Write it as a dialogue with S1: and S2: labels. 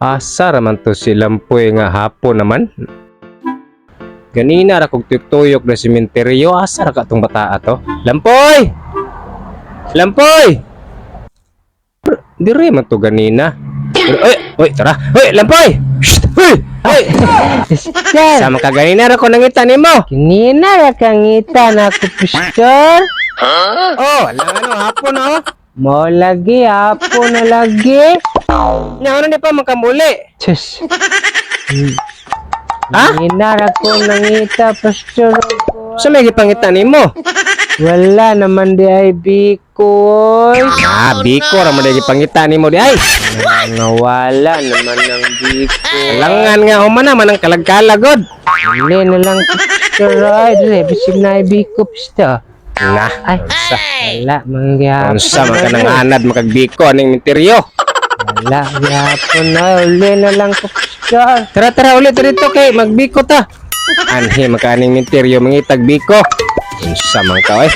S1: Asa raman to si Lampoy nga hapon naman? Ganina ra kog tuyok na sementeryo, asa ra ka tong bataa to? Lampoy! Lampoy! Dire man to ganina. Pero, oy, oy, tara. Oy, Lampoy! Shh! Oy! Oy!
S2: Sister,
S1: Sama ka ganina ra ko nangita nimo.
S2: Kinina ra kang ngita na ako, Pastor.
S1: Oh, alam ano hapon oh.
S2: Mo lagi, apo na lagi.
S1: Nya ano di pa makamuli?
S2: Sus.
S1: Ha?
S2: Kinina ra ko nangita, Pastor.
S1: Sa may gipangita nimo?
S2: Wala naman di ay biko, oy.
S1: Ah, biko ra man di gipangita nimo di ay.
S2: Nawala naman ng biko.
S1: Langan nga human na man ang kalagkalag god.
S2: Hindi na lang, Pastor. Ay, dili, bisig na ay biko, Pastor.
S1: Na,
S2: Ay,
S1: unsa?
S2: wala, mangyapon.
S1: Unsa man ka nang anad makagbiko aning minteryo?
S2: Wala, gyapon na. Uli na lang ko, Pastor.
S1: Tara, tara ulit dito kay magbiko ta. Anhi maka aning minteryo mangitag biko. Unsa man ka oy?